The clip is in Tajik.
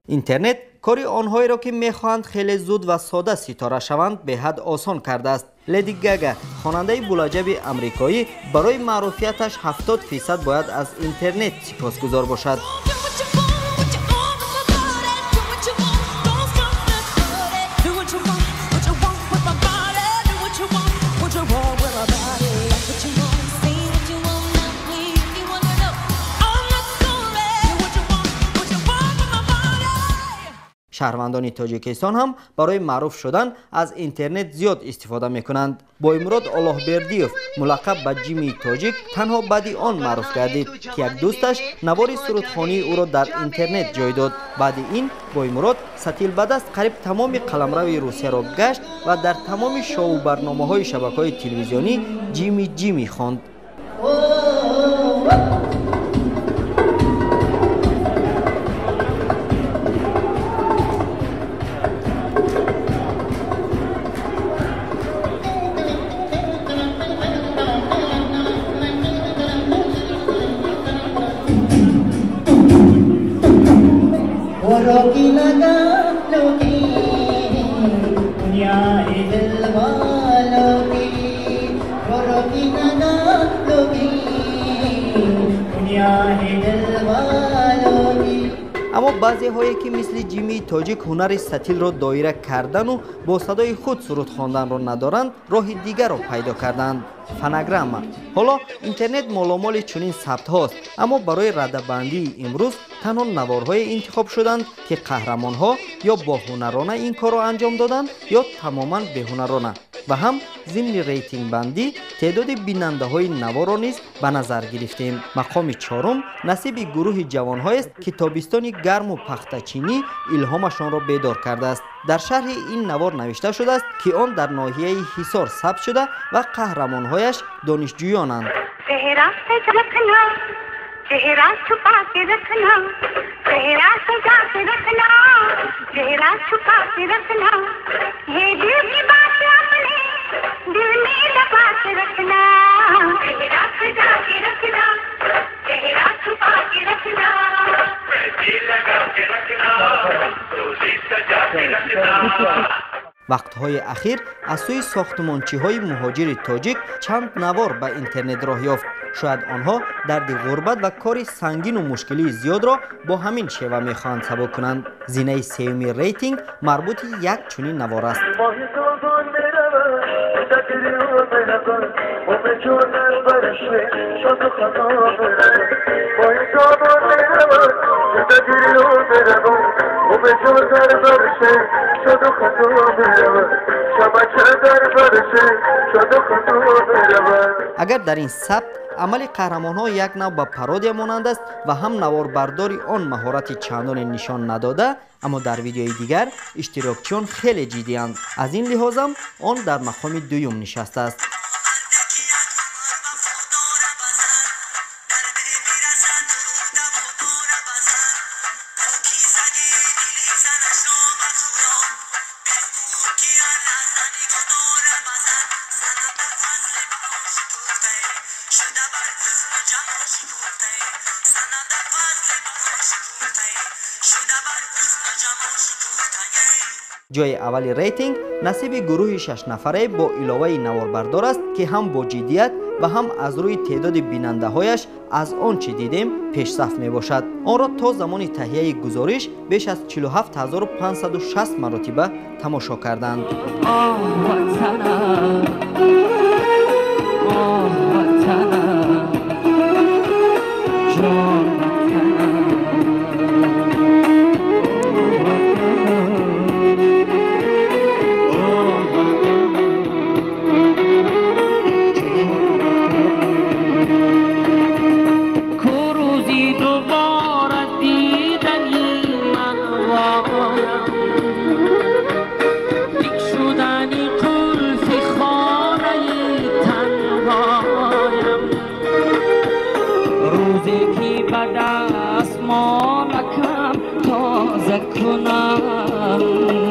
Интернет кори онҳоеро, ки мехоҳанд хеле зуд ва сода ситора шаванд, беҳад осон кардааст. Леди Гага, хонандаи булаҷаби амрикоӣ, барои маъруфияташ 70% бояд аз интернет сипосгузор бошад. Шаҳрвандони Тоҷикистон ҳам барои маъруф шудан аз интернет зиёд истифода мекунанд. Боймурод Оллоҳбердиев, мулаққаб ба Ҷимии Тоҷик, танҳо баъди он маъруф гардид, ки як дӯсташ навори сурудхонии ӯро дар интернет ҷой дод. Баъди ин Боймурод сатил ба даст қариб тамоми қаламрави Русияро гашт ва дар тамоми шоу барномаҳои шабакаҳои телевизионӣ «Ҷими Ҷими» хонд. Аммо баъзеҳое, ки мисли Ҷимии Тоҷик ҳунари сатилро доира кардану бо садои худ суруд хонданро надоранд, роҳи дигарро пайдо карданд: фонограмма. Ҳоло интернет моломоли чунин сабтҳост, аммо барои радабандии имрӯз танҳо наворҳое интихоб шуданд, ки қаҳрамонҳо ё боҳунарона ин корро анҷом доданд, ё тамоман беҳунарона, ва ҳам зимни рейтингбандӣ теъдоди бинандаҳои наворро низ ба назар гирифтем. Мақоми чорум насиби гурӯҳи ҷавонҳоест, ки тобистони гарму пахтачинӣ илҳомашонро бедор кардааст. Дар шарҳи ин навор навишта шудааст, ки он дар ноҳияи Ҳисор сабт шуда ва қаҳрамонҳояш донишҷӯёнанд. चेहरा छुपा के रखना, चेहरा सजा के रखना, चेहरा छुपा के रखना, ये दिल की बात अपने दिल में दबा के रखना, चेहरा सजा के रखना, चेहरा छुपा के रखना, लगा के रखना, रोजी सजा के रखना। Вақтҳои ахир аз сӯи сохтмончиҳои муҳоҷири тоҷик чанд навор ба интернет роҳ ёфт. Шояд онҳо дарди ғурбат ва кори сангину мушкилии зиёдро бо ҳамин шева мехоҳанд сабук кунанд. Зинаи сеюми рейтинг марбути як чунин навор аст. Агар дар ин сабт амали қаҳрамонҳо як нав ба пародия монанд аст ва ҳам наворбардори он маҳорати чандоне нишон надода, аммо дар видеои дигар иштирокчиён хеле ҷиддианд. Аз ин лиҳозам он дар мақоми дуюм нишастааст. Ҷои аввали рейтинг насиби гурӯҳи шашнафарае бо иловаи наворбардор аст, ки ҳам бо ҷиддият ва ҳам аз рӯи теъдоди бинандаҳояш аз он чӣ дидем пешсаф мебошад. Онро то замони таҳияи гузориш беш аз 47 560 маротиба тамошо карданд. آه وطنم، آه وطنم، جان وطنم. کو روزی دوباره دیدنی من وایم، یک شدنی قلف خانه تنهایم، روزی که به دست مالکم تازه کنم.